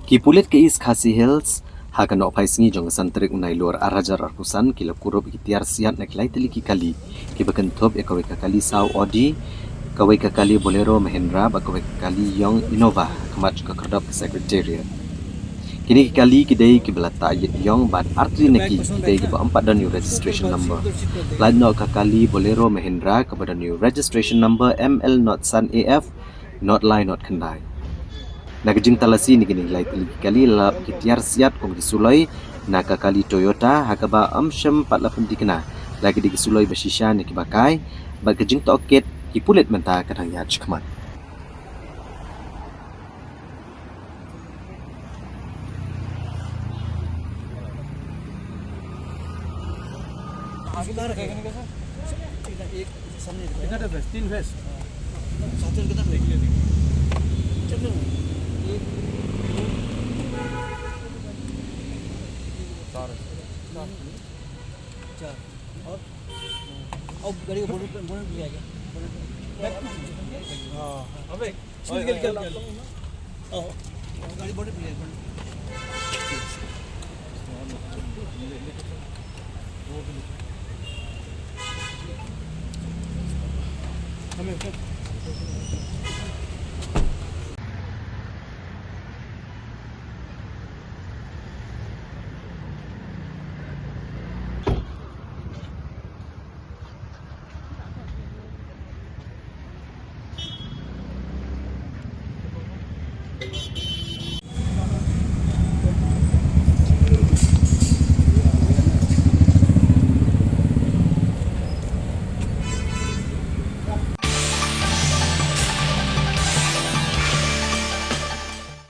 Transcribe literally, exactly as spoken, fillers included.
Ki pulit ka East Khasi Hills ha ka nohphai sngi jong ka san tarik u Nailur ar hajar arphew san ki la kurup ïa ki tiar siat na ki lai tylli ki kali kiba kynthup ïa kawei ka kali saw Audi, kawei ka kali Bolero Mahindra bad kawei ka kali Yong Innova ha khmat jong ka khyrdop ka Secretariat. Kine ki kali ki dei kiba la tah ïit ïong bad artylli na ki ki dei kiba ym pat don ïa u registration number. Lait noh ka kali Bolero Mahindra kaba don ïa u registration number M L not san A F not lai not khyndai. Na ka jingtalasi na kine ki lai tylli ki kali la lap ki tiar siat kum ki suloi na ka kali Toyota ha kaba ym shym pat la pynthikna la ki dei ki suloi ba shisha ne kiba kai, bad ka jingtohkit ki pulit mynta ka dang ïaid shakhmat. आगे कहाँ रखेगा? एक सामने रखेगा। कितना डब्बे? तीन भैंस? सात जन कितना रखेगा? चल लो। एक, दो, चार। चार। और? और गाड़ी का बोनट, बोनट भी आ गया। बोनट। हाँ। अबे। निकल, निकल, निकल। आओ, गाड़ी बड़ी प्लेट बड़ी।